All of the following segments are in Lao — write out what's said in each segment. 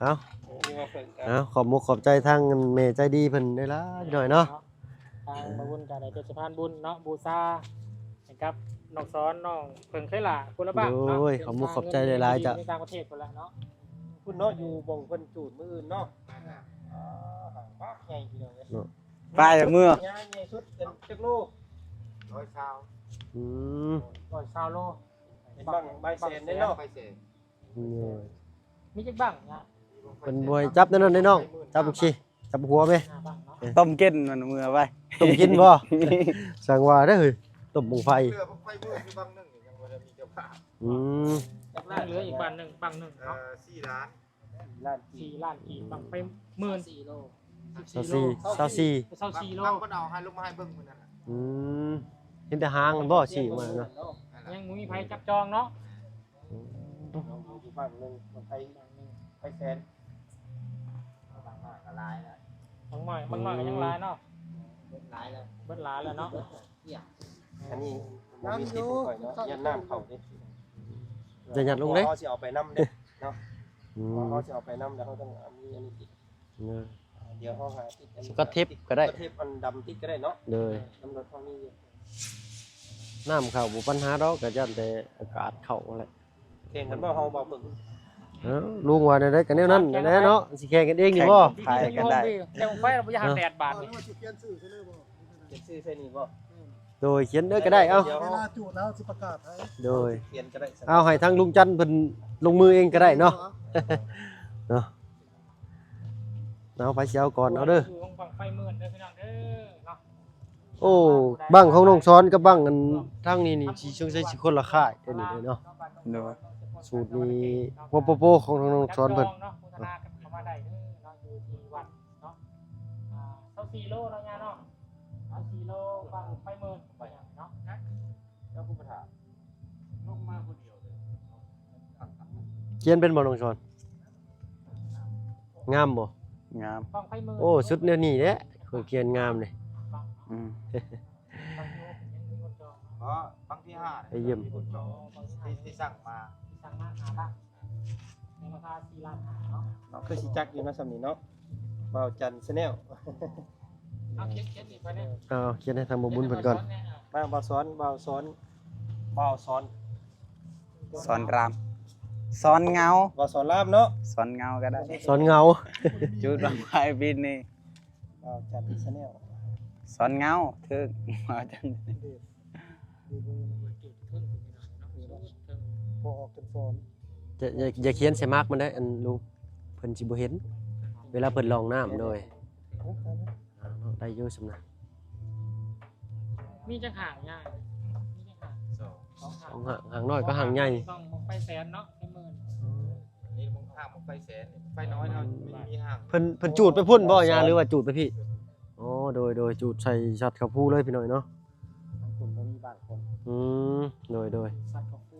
ເອົາ ນີ້ວ່າເພິ່ນກໍ ເອົາ ຂອບມຸກຂອບໃຈທາງແມ່ໃຈດີເພິ່ນຫຼາຍໆ ພີ່ນ້ອງເນາະ. ທາງບ່າວບຸນກໍໄດ້ເປັນສະພານບຸນເນາະ ບູຊາໃຫ້ກັບນ້ອງສອນ ນ້ອງເພິ່ງໄຄລາ ພຸ້ນລະບ້າງເນາະ. ໂດຍ ຂອບມຸກຂອບໃຈຫຼາຍໆ ເຈົ້າ. ຢູ່ຕ່າງປະເທດພຸ້ນລະເນາະ. ພຸ້ນເນາະ ຢູ່ບ່ອນເພິ່ນຈູດມື້ອື່ນເນາະ. ອ່າ ບັກໃຫຍ່ພີ່ນ້ອງເອີຍ ເນາະ. ໄປເມືອ ໃຫຍ່ສຸດເປັນຈັກໂລ? ຮ້ອຍຊາວ. ອືມ ຮ້ອຍຊາວໂລ. ເປັນບັ້ງໄມ້ແສນເດ້ເນາະ. ໂດຍ ມີຈັກບັ້ງນະ? ເພິ່ນບໍ່ໃຫ້ຈັບແນວນັ້ນເດ້ນ້ອງ ຈັບລູກຊີ້ ຈັບຫົວແມ່. ຕົ້ມກິນມັນເມືອໄປ ຕົ້ມກິນບໍ່? ສັ່ງວ່າເດ້ເຮີ້ຍ ຕົ້ມບັ້ງໄຟ. ເຫຼືອບັ້ງໄຟເມືອຢູ່ບັ້ງໜຶ່ງຍັງບໍ່ໄດ້ມີເຈົ້າພາບ. ອືມ ຈັກລ້ານ ເຫຼືອອີກບັ້ງໜຶ່ງ ບັ້ງໜຶ່ງເນາະ. ເອີ ສີ່ລ້ານ ສີ່ລ້ານ ສີ່ລ້ານກີບ ບັ້ງໄຟໝື່ນ ຊາວສີ່ໂລ ຊາວສີ່ ຊາວສີ່ ຊາວສີ່ໂລ. ເພິ່ນເອົາໃຫ້ ລົງມາໃຫ້ເບິ່ງມື້ນັ້ນ. ອືມ ເຫັນແຕ່ຫາງມັນບໍ່ ຊີ້ມາເນາະ. ຍັງບໍ່ມີໃຜຈັບຈອງເນາະ. ອືມ ຢູ່ບັ້ງໜຶ່ງ ບັ້ງໄຟ ບັ້ງໄຟແສນ. ບັ້ງນ້ອຍກໍຫຼາຍແລ້ວ ບັ້ງນ້ອຍ ບັ້ງນ້ອຍກໍຍັງຫຼາຍເນາະ. ເບິດຫຼາຍແລ້ວ ເບິດຫຼາຍແລ້ວເນາະ. ອັນນີ້ບໍ່ມີຕິດຂອງຂ້ອຍເນາະ ຢ້ານນ້ຳເຂົ້າເດ້. ຢ່າຫຍັດລົງເດ້ ເຮົາຊິເອົາໄປນຳເດ້ເນາະ. ອືມ ເຮົາຊິເອົາໄປນຳ ແລ້ວເຮົາຕ້ອງເອົາມີອັນນີ້ຕິດ. ເອີ ດຽວເຮົາຫາຕິດອັນ ສະກອດເທບກໍໄດ້ ສະກອດເທບອັນດຳຕິດກໍໄດ້ເນາະ. ໂດຍ ນຳລົດເຮົາມີຢູ່. ນ້ຳເຂົ້າບໍ່ປັນຫາດອກ ກໍຢ້ານແຕ່ອາກາດເຂົ້າຫັ້ນແຫຼະ. ແຂ່ງກັນບໍ່ ເຮົາບໍ່ເບິ່ງ. ເອີ ລຸງວ່າແນວໃດກໍແນວນັ້ນແຫຼະເນາະ. ຊິແຂ່ງກັນເອງນີ້ບໍ່? ຂາຍກັນໄດ້ ແຕ່ໄຟບໍ່ຢາກໃຫ້ແດດບາດນີ້. ຂຽນຊື່ໃສ່ນີ້ບໍ່? ຂຽນຊື່ໃສ່ນີ້ບໍ່? ໂດຍ ຂຽນເດີກໍໄດ້. ເອົາ ເວລາຈູດແລ້ວຊິປະກາດໃຫ້. ໂດຍ ຂຽນກໍໄດ້. ເອົາ ໃຫ້ທາງລຸງຈັນເພິ່ນລົງມືເອງກໍໄດ້ເນາະ ເນາະ. ເອົາ ໃຜຊິເອົາກ່ອນ ເອົາເດີ. ບັ້ງໄຟໝື່ນເດີພີ່ນ້ອງເດີເນາະ. ໂອ້ ບັ້ງຂອງນ້ອງສອນກັບບັ້ງອັນທາງນີ້ນີ້ ຊິສົງໄສຊິຄົນລະຄ້າຍເດ້ນີ້ເນາະ. ໂດຍ ສູດນີ້ໂປໂປຂອງທາງນ້ອງສອນເພິ່ນ. ເຂົ້າມາໄດ້ເດີເນາະ ຢູ່ທີ່ວັດເນາະ. ອ່າ ຊາວສີ່ໂລເນາະ ຍ່າເນາະ ຊາວສີ່ໂລ ບັ້ງໄຟໝື່ນເນາະ. ແລ້ວຜູ້ປະທານລົງມາຜູ້ດຽວເລີຍ. ຂຽນເປັນບໍ່ນ້ອງສອນ? ງາມບໍ່? ງາມ. ໂອ້ ສຸດແນວນີ້ແຫຼະ ຂ້ອຍຂຽນງາມນີ້. ອືມ ເພາະບັ້ງທີຫ້າ ໄປຢ້ຽມ ທີ່ ທີ່ສັ່ງມາ ທີ່ສັ່ງມາຫ້າບັ້ງ ໃນລາຄາສີ່ລ້ານຫ້າເນາະ. ເຮົາຄືຊິຈັກຢູ່ເນາະ ສ່ຳນີ້ເນາະ. ບ່າວຈັນ Channel. ເອົາ ຂຽນ ຂຽນອີກໄປແດ່. ເອົາ ຂຽນໃຫ້ທາງບ່າວບຸນເພິ່ນກ່ອນ. ມາ ບ່າວສອນ ບ່າວສອນ ບ່າວສອນ ສອນຣາມ ສອນເງົາ. ບ່າວສອນລາມເນາະ ສອນເງົາກໍໄດ້ ສອນເງົາ. ຈູດບັ້ງໄຟປີນີ້ ບ່າວຈັນ Channel. ສອນເງົາ ຖືກ ບ່າວຈັນ. ພໍອອກກັນສອນ ຢ່າ ຢ່າ ຢ່າຂຽນໃສ່ໝາກມັນເດີ ອັນລຸງ ເພິ່ນຊິບໍ່ເຫັນ ເວລາເພິ່ນລ່ອງນ້ຳ. ໂດຍ ເອີ ໄດ້ຢູ່ສ່ຳນັ້ນ. ມີຈັກຫາງຍ່າງ? ມີຈັກຫາງ? ສອງ ສອງຫາງ ຫາງນ້ອຍກັບຫາງໃຫຍ່. ສອງບັ້ງໄຟແສນເນາະ ໄຟໝື່ນ. ນີ້ບັ້ງ ຫາງບັ້ງໄຟແສນ ໄຟນ້ອຍເຮົາມີຫາງ. ເພິ່ນ ເພິ່ນຈູດໄປພຸ້ນບໍ່ຍ່າ ຫຼືວ່າຈູດໄປພີ້? ອໍ ໂດຍ ໂດຍ ຈູດໃສ່ສັດເຂົ້າພູເລີຍພີ່ນ້ອງເນາະ. ທາງພຸ້ນບໍ່ມີບ້ານຄົນ. ອືມ ໂດຍ ໂດຍ ສັດເຂົ້າພູ.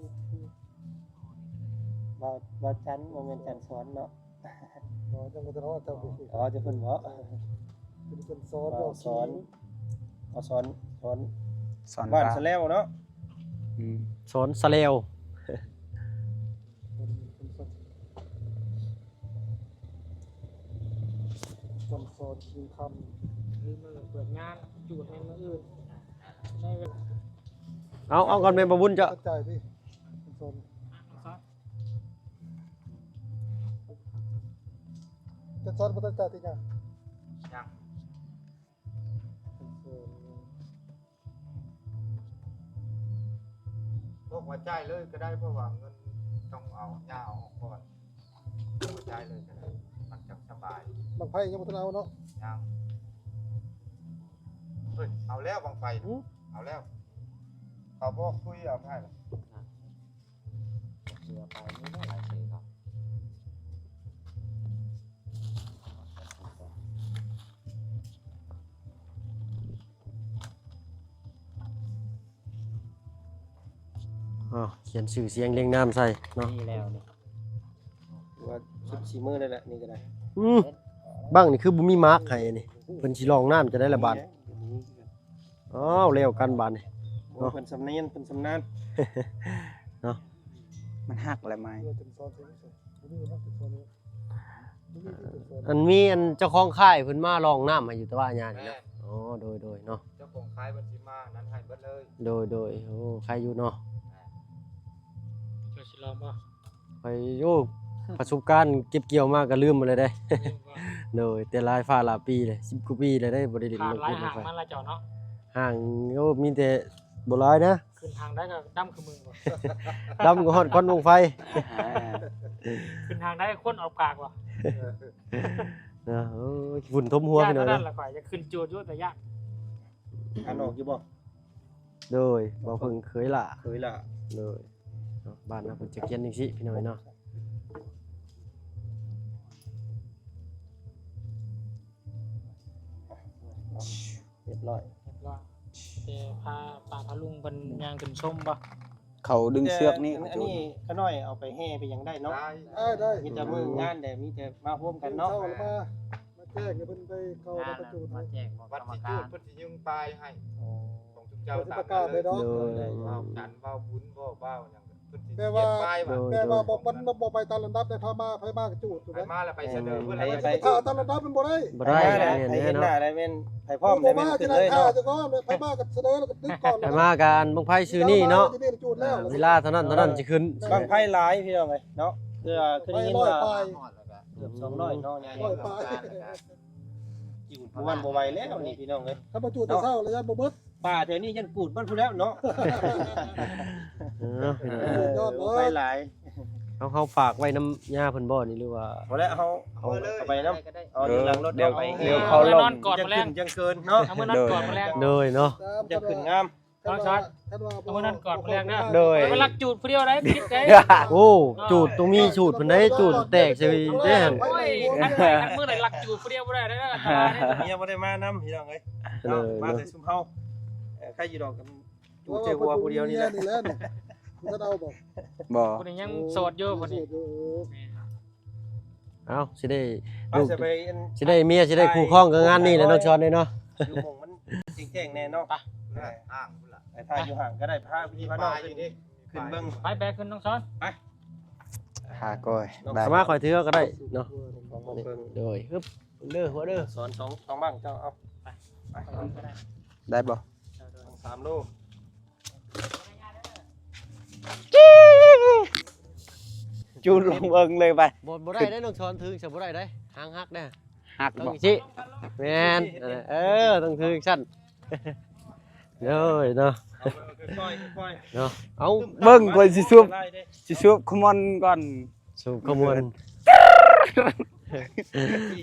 ບ່າວ ບ່າວຈັນ ບໍ່ແມ່ນຈັນສອນເນາະ. ບໍ່ ຈັ່ງບໍ່ທັນຮອດ ເຈົ້າບໍ່ຮູ້. ອໍ ເຈົ້າເພິ່ນບໍ່? ເປັນຄົນສອນ ສອນ ສອນ ສອນ ບ້ານສະແລວເນາະ. ອືມ ສອນສະແລວ. ເພິ່ນ ເພິ່ນສອນ ເພິ່ນສອນຄິງຄຳ ຫຼືມື້ເປີດງານ ຈູດໃນມື້ອື່ນ ໃນເວລາ. ເອົາ ເອົາກ່ອນແມ່ນບໍ່ບຸນເຈົ້າ. ເຂົ້າໃຈຕິ ເພິ່ນສອນ ເພິ່ນສອນບໍ່ທັນຈ່າຍຕິຫຍັງ? ຍັງ. ບອກວ່າຈ່າຍເລີຍກໍໄດ້ ເພາະວ່າເງິນຕ້ອງເອົາ ຍ່າເອົາອອກກ່ອນ. ບອກວ່າຈ່າຍເລີຍກໍໄດ້ ມັນຈັກສະບາຍ. ບັ້ງໄຟຍັງບໍ່ທັນເອົາເນາະ? ຍັງ. ເອີຍ ເອົາແລ້ວບັ້ງໄຟ. ຫື? ເອົາແລ້ວ. ເຂົາບອກຄຸຍເອົາໄປແລ້ວ. ເສືອໄປນີ້ໄດ້ຫຼາຍເສືອເນາະ. ອ້າວ ຂຽນຊື່ສຽງລຽງນາມໃສ່ເນາະ. ນີ້ແລ້ວນີ້ ວ່າສິບສີ່ມື້ແລ້ວແຫຼະ ນີ້ກໍໄດ້. ອືມ ບັ້ງນີ້ຄືບໍ່ມີໝາກໃຫ້ນີ້ ເພິ່ນຊິລ່ອງນ້ຳຈະໄດ້ລະບາດ. ອ້າວ ແລ້ວກັນບາດນີ້ ໂອ້ ເນາະ ເພິ່ນຊຳນານ ເພິ່ນຊຳນານ ເນາະ. ມັນຫັກແລ້ວໄມ້. ເພິ່ນສອນ ເພິ່ນສອນ. ມັນມີອັນເຈົ້າຂອງຄ້າຍເພິ່ນມາລອງນ້ຳໃຫ້ຢູ່ຕະວະຍານີ້ເນາະ. ແມ່ນ. ອໍ ໂດຍໆ ເນາະ ເຈົ້າຂອງຄ້າຍເພິ່ນຊິມານັ້ນໃຫ້ເບິດເລີຍ. ໂດຍໆ ໂອ້ ໃຄຢູ່ເນາະ. ເຈົ້າຊິລອງບໍ່? ຂ້ອຍ ໂອ້ ປະສົບການເກັບກ່ຽວມາກໍລືມໝົດແລ້ວເດ້. ລືມບໍ່? ໂດຍ ແຕ່ຫຼາຍຟ້າຫຼາຍປີເດ້ ສິບກວ່າປີແລ້ວເດ້ ບໍ່ໄດ້ຫຼິ້ນ ຜ່ານຫຼາຍຫ້າງມາແລ້ວເຈົ້າເນາະ. ຫ້າງ ໂອ້ ມີແຕ່ບໍ່ຫຼາຍນະ. ຂຶ້ນຫ້າງໃດກໍດຳຄືມືບໍ່? ດຳກໍຮອດຄວັນບັ້ງໄຟ. ຂຶ້ນຫ້າງໃດຄົນອອກປາກບໍ່? ນະ ໂອ້ຍ ຝຸ່ນຖົມຫົວ ພີ່ນ້ອງເນາະ. ລະຂ້ອຍຢາກຂຶ້ນຈູດຢູ່ ແຕ່ຢ້ານ. ອັນອອກຢູ່ບໍ່? ໂດຍ ບໍ່ເພິ່ງເຄີຍຫຼ້າ ເຄີຍຫຼ້າ. ໂດຍ ເນາະ ບ້ານເຮົາເພິ່ນຈະຂຽນຈັ່ງຊີ້ ພີ່ນ້ອງເນາະ. ຮຽບຮ້ອຍ ຮຽບຮ້ອຍ. ແຕ່ພາປ້າພາລຸງເພິ່ນຍ່າງຂຶ້ນຊົມບໍ່? ເຂົາດຶງເຊືອກນີ້ ແຕ່ອັນນີ້ຂ້ານ້ອຍເອົາໄປແຫ່ໄປຫຍັງໄດ້ເນາະ. ໄດ້ ໄດ້ ມີແຕ່ມື້ງານແດ່ ມີແຕ່ມາໂຮມກັນເນາະ. ເຊົ້າລະມາ ມາແຈ້ງໃຫ້ເພິ່ນໄປເຂົ້າມາປະຈູດ ມາແຈ້ງບອກກຳມະການ ເພິ່ນຊິຍິງປາຍໃຫ້ ຂອງຊຸມເຈົ້າ ເພິ່ນຊິປະກາດເລີຍເນາະ. ໂດຍ ໂດຍ ເວົ້າກັນ ເວົ້າບຸນ ເວົ້າ ເວົ້າຫຍັງ ເພິ່ນຊິຂຽນປ້າຍວ່າ ແຕ່ວ່າບໍ່ ມັນບໍ່ໄປຕາມລຳດັບໄດ້ ພາມາ ໃຜມາກະຈູດຢູ່ ໃຜມາແລ້ວໄປສະເໜີເພິ່ນ ໄປ ໄປຕາມລຳດັບມັນບໍ່ໄດ້. ບໍ່ໄດ້ ໃຜມາແລ້ວ ໃຜເຫັນໜ້າແລ້ວແມ່ນໃຜພ້ອມແລ້ວແມ່ນຂຶ້ນເລີຍເນາະ. ໃຜມາກະສະເໜີແລ້ວກະຕຶກກ່ອນ ໃຜມາກະອັນບັ້ງໄຟຊື່ນີ້ເນາະ. ເວລາເທົ່ານັ້ນເທົ່ານັ້ນຊິຂຶ້ນ ບັ້ງໄຟຫຼາຍພີ່ນ້ອງເອີຍເນາະ. ຄື ຄືໄດ້ຍິນວ່າ ເກືອບສອງຮ້ອຍເນາະ ໃຫຍ່ ຮ້ອຍປາຍ ກະ ຢູ່ ບໍ່ຫວັ່ນບໍ່ໄຫວແລ້ວນີ້ພີ່ນ້ອງເອີຍ. ຄັນບໍ່ຈູດແຕ່ເຊົ້າລະຢ້ານບໍ່ເບິດ ປ່າແຖວນີ້ຢ້ານກູດມັນພຸ້ນແລ້ວເນາະ. ເອີ ເອີ ຍອດເລີຍ ໄປຫຼາຍ. ເຮົາ ເຮົາຝາກໄວ້ນຳຍ່າເພິ່ນບໍ່ນີ້ ຫຼືວ່າ ບໍ່ແລ້ວ ເຮົາ ເອົາ ເອົາໄປນຳ ເອົາຢູ່ຫຼັງລົດ ດຽວ ເອົາໄປ ດຽວເຂົາລົງ ນອນກອດ ຈັ່ງ ມາແລງ ຂຶ້ນຈັ່ງເກີນເນາະ. ເອົາມານອນກອດ ໂດຍ ມາແລງ ໂດຍເນາະ ຈັ່ງຂຶ້ນງາມ. ນ້ອງຊອນ ເອົາມື້ນັ້ນກອດມື້ແລກເດີ. ໂດຍ ໄປລັກຈູດຜູ້ດຽວໄດ້ ຜິດໄດ້. ໂອ້ ຈູດຕ້ອງມີສູດເພິ່ນໄດ້ ຈູດແຕກໃສ່ເດ້ຫັ້ນ. ໂອ້ຍ ຄັນໄປ ຄັນມື້ໃດລັກຈູດຜູ້ດຽວບໍ່ໄດ້ເດີ ອັນຕະລາຍເດ້. ເມຍບໍ່ໄດ້ມານຳພີ່ນ້ອງເອີຍ ເນາະ ມາແຕ່ຊຸມເຮົາ. ເອີ ໃຄຢູ່ດອກ ຈູດໃສ່ຫົວຜູ້ດຽວນີ້ແຫຼະ. ເມຍນີ້ແຫຼະນີ້ ບໍ່ທັນເອົາບໍ່? ບໍ່ ຜູ້ນີ້ຍັງໂສດຢູ່ ຜູ້ນີ້ ໂສດຢູ່. ເອີ ເອົາ ຊິໄດ້ ເອົາ ລູກ ຊິໄປອັນ ຊິໄດ້ເມຍ ຊິໄດ້ຄູ່ຄອງກັບງານນີ້ແຫຼະ ນ້ອງຊອນເດ້ເນາະ. ຢູ່ໝ່ອງມັນແຈ້ງໆແດ່ເນາະ. ໄປ ໄປ ຖ່າຍຢູ່ຫ້າງກໍໄດ້ ພາພີ່ພານ້ອງຂຶ້ນ ຂຶ້ນເບິ່ງ. ໄປ ແບກຂຶ້ນ ນ້ອງຊອນ ໄປ ຫາກ້ອຍ ໄປ ເອົາມາຂ້ອຍຖືເອົາກໍໄດ້ເນາະ. ໂດຍ ຮຶບ ເດີ ຫົວເດີ ສອນສອງ ສອງບັ້ງເຈົ້າ ເອົາ ໄປ ໄປ ໄດ້ບໍ່? ສາມໂລ. ຈູດລົງເບິ່ງເລີຍໄປ. ບໍ່ ບໍ່ໄດ້ເດ້ນ້ອງຊອນ ຖືຈັງບໍ່ໄດ້ເດ້ ຫາງຫັກເດ້. ຫັກບໍ່? ແມ່ນ ເອີ ຕ້ອງຖືຈັ່ງຊັ້ນ. ໂດຍເນາະ ເອົາ ຄ່ອຍໆ ເນາະ ເອົາ ເບິ່ງ ຂ້ອຍຊິສູບ ຊິສູບຂະມວນກ່ອນ ສູບຂະມວນ.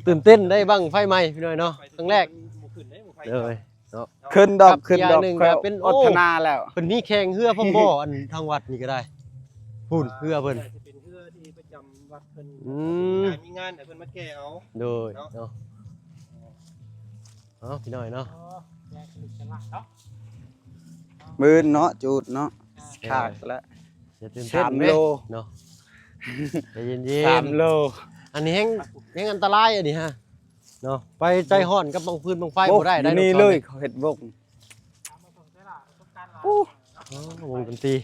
ຕື່ນເຕັ້ນໄດ້ບັ້ງໄຟໃໝ່ພີ່ນ້ອງເນາະ ຄັ້ງແລກ. ໂດຍ ເນາະ ຂຶ້ນດອກ ຂຶ້ນດອກ ຂ້ອຍອົດທະນາແລ້ວ. ເພິ່ນມີແຂ່ງເຮືອພ້ອມບໍ່ ອັນທາງວັດນີ້ກໍໄດ້ ພຸ້ນເຮືອເພິ່ນ ເປັນເຮືອທີ່ປະຈຳວັດເພິ່ນ. ອືມ ມີງານໃຫ້ເພິ່ນມາແກ່ເອົາ. ໂດຍ ເນາະ ເນາະ ເອົາ ພີ່ນ້ອງເນາະ ມື້ອື່ນເນາະ ຈູດເນາະ ເອີ ຄັກແລ້ວ. ຢ່າຕື່ນເຕັ້ນເດ້ ສາມໂລ ເນາະ ໃຈເຢັນໆ ສາມໂລ. ອັນນີ້ແຮງ ແຮງອັນຕະລາຍ ອັນນີ້ຮະ ເນາະ ໄປໃຈຮ້ອນກັບບັ້ງຟືນບັ້ງໄຟບໍ່ໄດ້ໄດ໋ ນີ້ເລີຍ ເຂົາເຮັດວົງ ໂອ້ ວົງດົນຕີ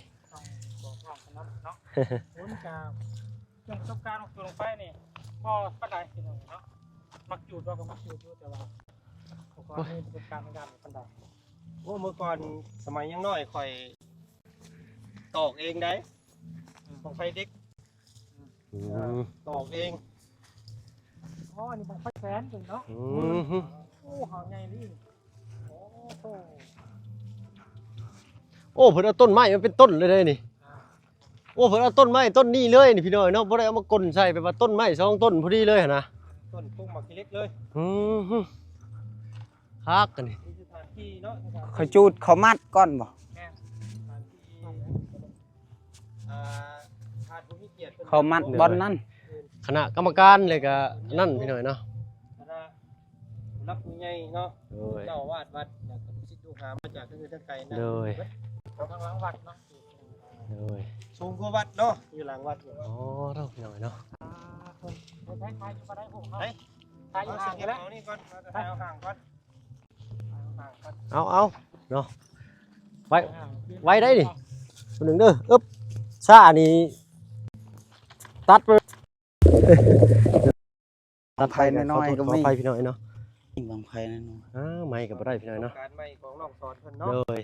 ເລື່ອງປະສົບການອອກຈູດບັ້ງໄຟນີ້ບໍ່ປານໃດພີ່ນ້ອງເນາະ. ມັກຈູດບໍ່ກໍມັກຈູດຢູ່ ແຕ່ວ່າບໍ່ຄ່ອຍມີປະສົບການທາງດ້ານນີ້ປານໃດ. ໂອ້ ເມື່ອກ່ອນສະໄໝຍັງນ້ອຍຂ້ອຍຕອກເອງໄດ໋ ບັ້ງໄຟເດັກ. ອືມ ເອີ ຕອກເອງ. ອໍ ອັນນີ້ບັ້ງໄຟແສນເນາະ. ອືມ ໂອ້ ຫາງໃຫຍ່ນີ້. ໂອ້ໂຫ ໂອ້ ເພິ່ນເອົາຕົ້ນໄມ້ມາເປັນຕົ້ນເລີຍເດ້ນີ້. ໂອ້ ເພິ່ນເອົາຕົ້ນໄມ້ຕົ້ນນີ້ເລີຍນີ້ພີ່ນ້ອງເນາະ ບໍ່ໄດ້ເອົາມາກົນໃສ່ ແບບວ່າຕົ້ນໄມ້ສອງຕົ້ນພໍດີເລີຍຫັ້ນນະ ຕົ້ນປົກໝາກຂີ້ເຫຼັກເລີຍ. ອືມ ຄັກອັນນີ້ ເຂົາຈູດເຂົາມັດກ່ອນບໍ່? ແມ່ນ ເຂົາມັດບ່ອນນັ້ນ ຄະນະກຳມະການ ແລ້ວກະນັ້ນພີ່ນ້ອງເນາະ ຄະນະຜູ້ຫຼັກຜູ້ໃຫຍ່ເນາະ ໂດຍ ເຈົ້າອາວາດວັດ ແລ້ວກະລູກສິດລູກຫາມາຈາກທາງອື່ນທາງໄກນະ ໂດຍ ທາງຫຼັງວັດເນາະ. ໂດຍ ສູງກວ່າວັດເນາະ ຢູ່ຫຼັງວັດ. ອໍ ເນາະ ພີ່ນ້ອງເນາະ ໄປ ໄປ ໄປຢູ່ບໍ່ໄດ້ ໄປ ໄປຢູ່ຫ່າງແລ້ວ ເອົານີ້ກ່ອນ ເອົາຫ່າງກ່ອນ ເອົາ ເອົາເນາະ ໄວ ໄວໄດ໋ນີ້ ຜູ້ໜຶ່ງເດີ ອຶບ ຊ້ານີ້ຕັດໄປ. ຕັດໄປກໍ ໄຟນ້ອຍໆ ຂໍໂທດ ກໍມີ ຂໍອະໄພພີ່ນ້ອງເອີຍເນາະ. ອີກບັ້ງໄຟໜ້ອຍໜຶ່ງ ອ້າວ ໄມກໍບໍ່ໄດ້ພີ່ນ້ອງເອີຍເນາະ. ປະສົບການໃໝ່ຂອງນ້ອງສອນເພິ່ນເນາະ. ໂດຍ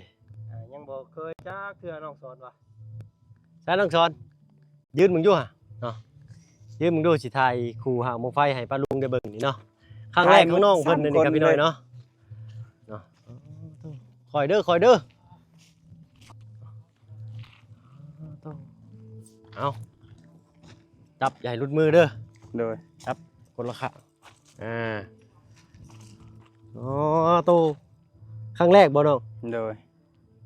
ອ່າ ຍັງບໍ່ເຄີຍຈັກເທື່ອ ນ້ອງສອນວ່າ ໃສນ້ອງສອນ ຢືນເບິ່ງຢູ່ຫະເນາະ ຢືນເບິ່ງດູ ຊິຖ່າຍຄູ່ຮ່າງບັ້ງໄຟໃຫ້ປ້າລຸງໄດ້ເບິ່ງນີ້ເນາະ. ຄັ້ງແລກຂອງນ້ອງເພິ່ນນີ້ ສາມຄົນ ກັບພີ່ນ້ອງເນາະ ເນາະ. ຄ່ອຍເດີ ຄ່ອຍເດີ. ເອົາ ຈັບຢ່າໃຫ້ຫຼຸດມືເດີ. ໂດຍ ຈັບຄົນລະຂ້າງ. ອ່າ ໂອ້ໂຕ ຄັ້ງແລກບໍ່ນ້ອງ? ໂດຍ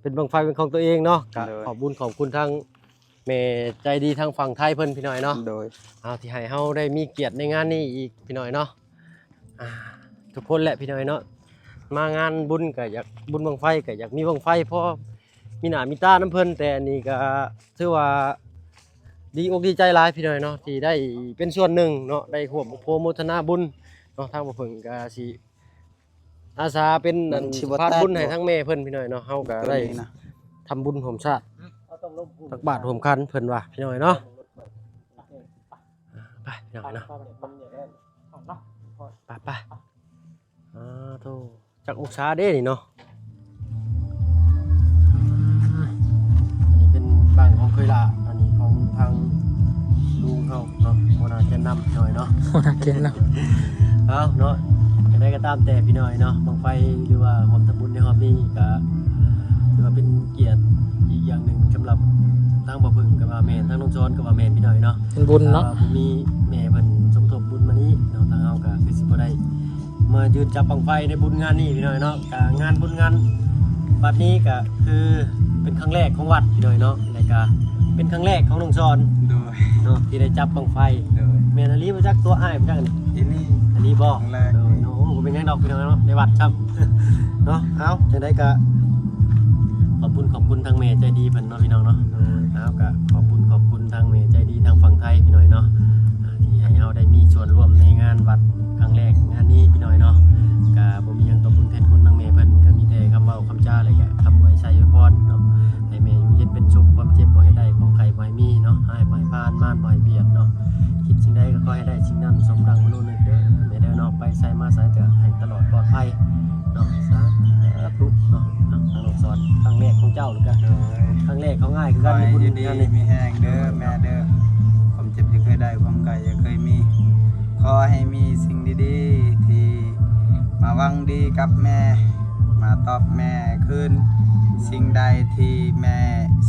ເປັນບັ້ງໄຟເປັນຂອງຕົວເອງເນາະ. ກະ ໂດຍ ຂອບບຸນຂອບຄຸນທາງແມ່ໃຈດີທາງຝັ່ງໄທເພິ່ນພີ່ນ້ອງເນາະ. ໂດຍ ເອົາ ທີ່ໃຫ້ເຮົາໄດ້ມີກຽດໃນງານນີ້ອີກພີ່ນ້ອງເນາະ. ອ່າ ທຸກຄົນແຫຼະພີ່ນ້ອງເນາະ ມາງານບຸນກໍຢາກ ບຸນບັ້ງໄຟກໍຢາກມີບັ້ງໄຟພໍມີໜ້າມີຕານຳເພິ່ນ. ແຕ່ອັນນີ້ກໍຖືວ່າດີອົກດີໃຈຫຼາຍພີ່ນ້ອງເນາະ ທີ່ໄດ້ເປັນສ່ວນໜຶ່ງເນາະ ໄດ້ຮ່ວມອະນຸໂມທະນາບຸນເນາະ. ທາງບໍ່ເພິ່ງກໍຊິອາສາເປັນອັນ ມັນຊິບໍ່ ສະພານບຸນ ແຕກ ໃຫ້ທາງແມ່ເພິ່ນພີ່ນ້ອງເນາະ. ເຮົາກໍໄດ້ ໂຕນີ້ນະ ທຳບຸນຮ່ວມຊາດ ຕັກບາດຮ່ວມຂັນເພິ່ນວ່າພີ່ນ້ອງເນາະ. ໄປພີ່ນ້ອງເນາະ ໄປໆ ອາໂທ ຈັກອົງສາເດ້ນີ້ເນາະ. ອັນນີ້ເປັນບັ້ງຂອງເຄີຍຫຼ້າ ອັນນີ້ຂອງທາງລຸງເຮົາເນາະ ຫົວໜ້າແກນນຳໜ້ອຍເນາະ ຫົວໜ້າແກນນຳ. ເອົາເນາະ ຈັ່ງໃດກໍຕາມແຕ່ພີ່ນ້ອງເນາະ ບັ້ງໄຟ ຫຼືວ່າຮ່ວມທຳບຸນໃນຮອບນີ້ ກໍຖືວ່າເປັນກຽດອີກຢ່າງໜຶ່ງສຳລັບທາງບໍ່ເພິ່ງກໍວ່າແມ່ນ ທາງນ້ອງສອນກໍວ່າແມ່ນພີ່ນ້ອງເນາະ. ເປັນບຸນເນາະ ຖ້າວ່າບໍ່ມີແມ່ເພິ່ນສົມທົບບຸນມານີ້ເນາະ ທາງເຮົາກໍຄືຊິບໍ່ໄດ້ ມາຢືນຈັບບັ້ງໄຟໃນບຸນງານນີ້ພີ່ນ້ອງເນາະ. ກະງານບຸນງານວັດນີ້ກະຄືເປັນຄັ້ງແລກຂອງວັດພີ່ນ້ອງເນາະ ແລະກະເປັນຄັ້ງແລກຂອງນ້ອງສອນ ໂດຍ ເນາະ ທີ່ໄດ້ຈັບບັ້ງໄຟ. ໂດຍ ແມ່ນອີ່ຫຼີບໍ່ຈັກ ຕົວະອ້າຍບໍ່ຈັກນີ້ ອີ່ຫຼີ ອີ່ຫຼີບໍ່? ຄັ້ງແລກ. ໂດຍ ໂອ້ ບໍ່ເປັນຫຍັງດອກພີ່ນ້ອງເນາະ ໃນວັດຊ້ຳເນາະ. ເອົາ ຈັ່ງໃດກະຂອບຄຸນ ຂອບຄຸນທາງແມ່ໃຈດີເພິ່ນເນາະ ພີ່ນ້ອງເນາະ. ໂດຍ ເອົາ ກະຂອບຄຸນ ຂອບຄຸນທາງແມ່ໃຈດີທາງຝັ່ງໄທພີ່ນ້ອງເນາະ ອ່າ ທີ່ໃຫ້ເຮົາໄດ້ມີສ່ວນຮ່ວມໃນງານວັດຄັ້ງແລກງານນີ້ພີ່ນ້ອງເນາະ. ກະບໍ່ມີຫຍັງຕອບບຸນແທນຄຸນທາງແມ່ເພິ່ນ ກະມີແຕ່ຄຳເວົ້າຄຳຈາ ແລະກະຄຳອວຍໄຊອວຍພອນເນາະ ໃຫ້ແມ່ຢູ່ເຢັນເປັນສຸກ ຄວາມເຈັບບໍ່ໃຫ້ໄດ້ ຄວາມໄຂ້ບໍ່ໃຫ້ມີເນາະ ຮ້າຍບໍ່ໃຫ້ຜ່ານ ມານບໍ່ໃຫ້ບຽດເນາະ. ຄິດສິ່ງໃດກໍຂໍໃຫ້ໄດ້ສິ່ງນັ້ນ ສົມດັ່ງມະໂນນຶກເດີແມ່ເດີເນາະ. ໄປໃສມາໃສກໍໃຫ້ຕະຫຼອດປອດໄພເນາະ ສາທຸເນາະ. ອ່ະ ທາງນ້ອງສອນ ຄັ້ງແລກຂອງເຈົ້າ ແລ້ວກໍ ໂດຍ ຄັ້ງແລກຂອງອ້າຍຄືກັນ ໃຫ້ຢູ່ດີມີແຮງເດີແມ່ເດີ ຄວາມເຈັບຢ່າເຄີຍໄດ້ ຄວາມໄຂ້ຢ່າເຄີຍມີ ຂໍໃຫ້ມີສິ່ງດີໆທີ່ມາຫວັງດີກັບແມ່ ມາຕອບແມ່ຄືນ. ສິ່ງໃດທີ່ແມ່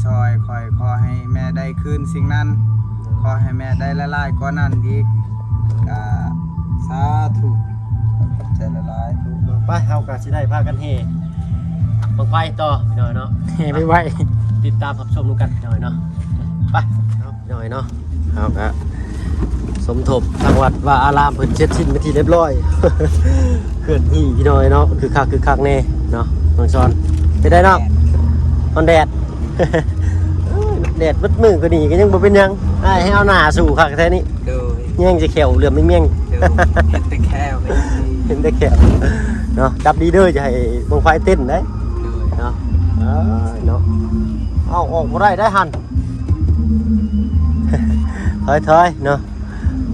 ຊ່ອຍຂ້ອຍ ຂໍໃຫ້ແມ່ໄດ້ຄືນສິ່ງນັ້ນ ຂໍໃຫ້ແມ່ໄດ້ຫຼາຍໆກວ່ານັ້ນອີກ. ກະສາທຸ ຂອບໃຈຫຼາຍໆ. ໄປ ເຮົາກໍຊິໄດ້ພາກັນແຫ່ບັ້ງໄຟຕໍ່ພີ່ນ້ອງເນາະ ແຫ່ໄວໆ ຕິດຕາມຮັບຊົມນຳກັນພີ່ນ້ອງເນາະ. ໄປ ເອົາ ພີ່ນ້ອງເນາະ ເຮົາກະສົມທົບທາງວັດວາອາລາມເພິ່ນເສັດສິ້ນເປັນທີ່ຮຽບຮ້ອຍ ເຄື່ອນທີ່ພີ່ນ້ອງເນາະ ຄຶກຄັກ ຄຶກຄັກແນ່ເນາະ. ນ້ອງສອນ ເປັນໃດນ້ອງ? ຮ້ອນແດດ ແດດເບິດມື້ກໍນີ້ກໍຍັງບໍ່ເປັນຫຍັງ ອ້າຍໃຫ້ເອົາໜ້າສູ້ຄັກແທ້ນີ້. ໂດຍ ແຍງຈະແຂ້ວເຫຼືອມແມງໆ ໂດຍ ເຫັນແຕ່ແຂ້ວ ເຫັນແຕ່ແຂ້ວເນາະ. ຈັບດີເດີ ຢ່າໃຫ້ບັ້ງໄຟເຕັ້ນໄດ໋ ໂດຍ ເນາະ. ເອີ ເນາະ ເອົາອອກບໍ່ໄດ້ໄດ໋ຫັ້ນ ຖອຍໆເນາະ.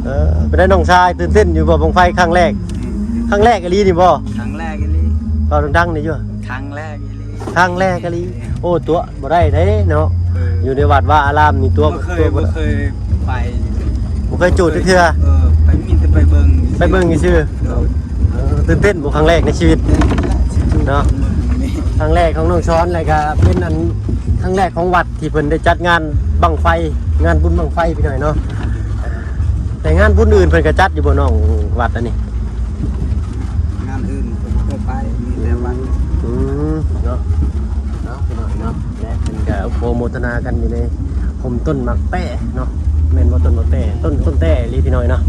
ເອີ ເປັນໃດນ້ອງຊາຍ ຕື່ນເຕັ້ນຢູ່ບໍ່ ບັ້ງໄຟຄັ້ງແລກ? ອືມ ຄັ້ງແລກອີ່ຫຼີນີ້ບໍ່? ຄັ້ງແລກອີ່ຫຼີ ເວົ້າດັງໆນີ້ຢູ່ ຄັ້ງແລກ ຄັ້ງແລກອີ່ຫຼີ. ໂອ້ ຕົວະບໍ່ໄດ້ເດ້ເນາະ ເອີ ຢູ່ໃນວັດວາອາລາມນີ້ຕົວະ ບໍ່ເຄີຍ ຕົວະບໍ່ໄດ້ ບໍ່ເຄີຍໄປ ບໍ່ເຄີຍຈູດຈັກເທື່ອ ເອີ ໄປມີແຕ່ໄປເບິ່ງ ໄປເບິ່ງຊື່ໆ ໂດຍ ເອີ ຕື່ນເຕັ້ນບໍ່ ຄັ້ງແລກໃນຊີວິດເນາະ ເບິ່ງນີ້ ຄັ້ງແລກຂອງນ້ອງສອນ ແລ້ວກະເປັນອັນ ຄັ້ງແລກຂອງວັດທີ່ເພິ່ນໄດ້ຈັດງານບັ້ງໄຟ ງານບຸນບັ້ງໄຟພີ່ນ້ອງເນາະ. ແຕ່ງານບຸນອື່ນເພິ່ນກໍຈັດຢູ່ບໍ່ນ້ອງ ວັດອັນນີ້? ງານອື່ນເພິ່ນບໍ່ເຄີຍໄປ ມີແຕ່ວັດ. ອືມ ເນາະ ເນາະ ພີ່ນ້ອງເນາະ ແລະເພິ່ນກໍໂປໂມທະນາກັນຢູ່ໃນຮົ່ມຕົ້ນໝາກແຕ້ເນາະ. ແມ່ນບໍ່ ຕົ້ນໝາກແຕ້? ຕົ້ນ ຕົ້ນແຕ້ອີ່ຫຼີພີ່ນ້ອງເນາະ.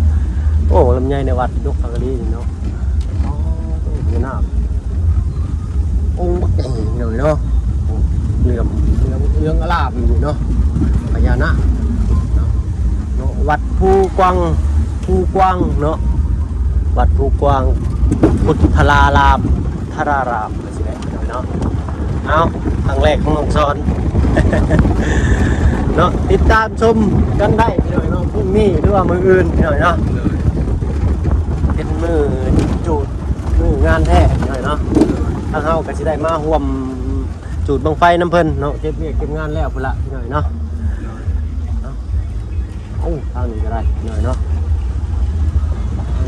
ໂອ້ ລຳໄຍໃນວັດດົກຄັກອີ່ຫຼີເນາະ. ອໍ ພະຍານາກ ອົງບັກໃຫຍ່ເນາະ ເນາະ ເຫຼື້ອມ ເຫຼືອງ ເຫຼືອງອະລາມຢູ່ເນາະ ພະຍານາກເນາະ. ວັດພູກວາງ ພູກວາງເນາະ ວັດພູກວາງ ພຸດທະລາລາມ ທະລາລາມ ວ່າຊີ້ແຫຼະເນາະ. ເອົາ ຄັ້ງແລກຂອງນ້ອງສອນເນາະ ຕິດຕາມຊົມກັນໄດ້ພີ່ນ້ອງເນາະ ພວກນີ້ ຫຼືວ່າມື້ອື່ນພີ່ນ້ອງເນາະ. ໂດຍ ທີ່ໄດ້ມາຮ່ວມຈູດບັ້ງໄຟນຳເພິ່ນເນາະ ເກັບວຽກເກັບງານແລ້ວພຸ້ນລະພີ່ນ້ອງເນາະ. ໂອ້ ທາງນີ້ກໍໄດ້ພີ່ນ້ອງເນາະ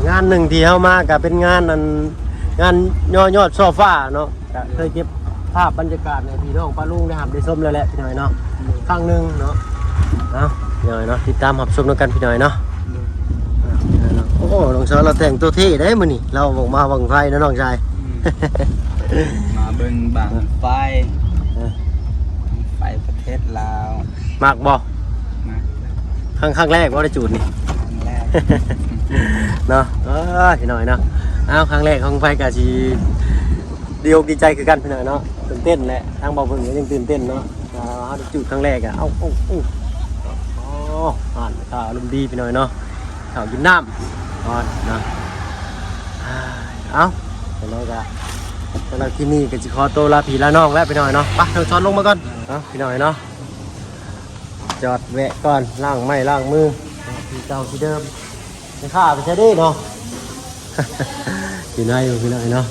ງານໜຶ່ງທີ່ເຮົາມາກໍເປັນງານອັນ ງານຍໍຍອດຊ່ອຟ້າເນາະ ກໍເຄີຍເກັບພາບບັນຍາກາດໃຫ້ພີ່ນ້ອງປ້າລຸງໄດ້ຮັບໄດ້ຊົມແລ້ວແຫຼະພີ່ນ້ອງເນາະ ຄັ້ງໜຶ່ງເນາະ. ເອົາ ພີ່ນ້ອງເນາະ ຕິດຕາມຮັບຊົມນຳກັນພີ່ນ້ອງເນາະ. ໂອ້ ນ້ອງຊາຍລາວແຕ່ງຕົວເທ່ເດ້ມື້ນີ້ ລາວອອກມາບັ້ງໄຟເນາະນ້ອງຊາຍ. ມາເບິ່ງບັ້ງໄຟ ເອີ ໄຟປະເທດລາວ. ມັກບໍ່? ມັກ. ຄັ້ງ ຄັ້ງແລກບໍ່ໄດ້ຈູດນີ້? ຄັ້ງແລກເນາະ. ເອີ ພີ່ນ້ອງເນາະ ເອົາ ຄັ້ງແລກຂອງໄຟກໍຊິດີອົກດີໃຈຄືກັນພີ່ນ້ອງເນາະ. ຕື່ນເຕັ້ນແຫຼະ ທາງບ່າວເພິ່ນກໍຍັງຕື່ນເຕັ້ນເນາະ. ອ່າ ເຮົາໄດ້ຈູດຄັ້ງແລກອະ ເອົາ ເອົາ ເອົາ ໂອ້ ອາຫານເຊົ້າອາລົມດີພີ່ນ້ອງເນາະ ເຂົ້າກິນນ້ຳກ່ອນເນາະ. ອ່າ ເອົາ ຈັ່ງໃດກໍສຳລັບຄລິບນີ້ກໍຊິຂໍໂຕລາພີ່ລານ້ອງແລ້ວພີ່ນ້ອງເນາະ. ໄປ ນ້ອງຊາຍລົງມາກ່ອນເນາະ ພີ່ນ້ອງເນາະ. ຈອດແວະກ່ອນ ລ້າງໄມ້ລ້າງມື ທີ່ເກົ່າທີ່ເດີມ. ແມ່ຄ້າໄປໃສເດ້ເນາະ? ຢູ່ໃນ ພີ່ນ້ອງເນາະ.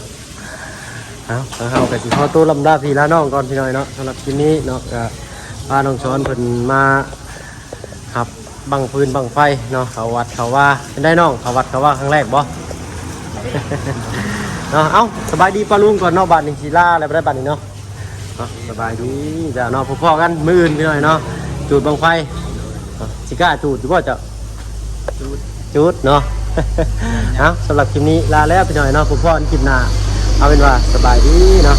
ເອົາ ທາງເຮົາກໍຊິຂໍໂຕລຳລາພີ່ລານ້ອງກ່ອນພີ່ນ້ອງເນາະ. ສຳລັບຄລິບນີ້ເນາະ ກໍພານ້ອງຊາຍເພິ່ນມາຮັບບັ້ງຟືນບັ້ງໄຟເນາະ ເຂົ້າວັດເຂົ້າວາ. ເປັນໃດນ້ອງ ເຂົ້າວັດເຂົ້າວາຄັ້ງແລກບໍ່? ເນາະ. ເອົາ ສະບາຍດີປ້າລຸງກ່ອນເນາະ ບາດນີ້ຊິລາແລ້ວ ໄດ້ບາດນີ້ເນາະ. ເນາະ ສະບາຍດີເຈົ້າເນາະ. ພໍ້ກັນມື້ອື່ນພີ່ນ້ອງເນາະ ຈູດບັ້ງໄຟເນາະ. ຊິກ້າຈູດຢູ່ບໍ່ເຈົ້າ? ຈູດ ຈູດເນາະ. ເອົາ ສຳລັບຄລິບນີ້ລາແລ້ວພີ່ນ້ອງເນາະ. ພໍ້ກັນຄລິບໜ້າ ເອົາເປັນວ່າສະບາຍດີເນາະ.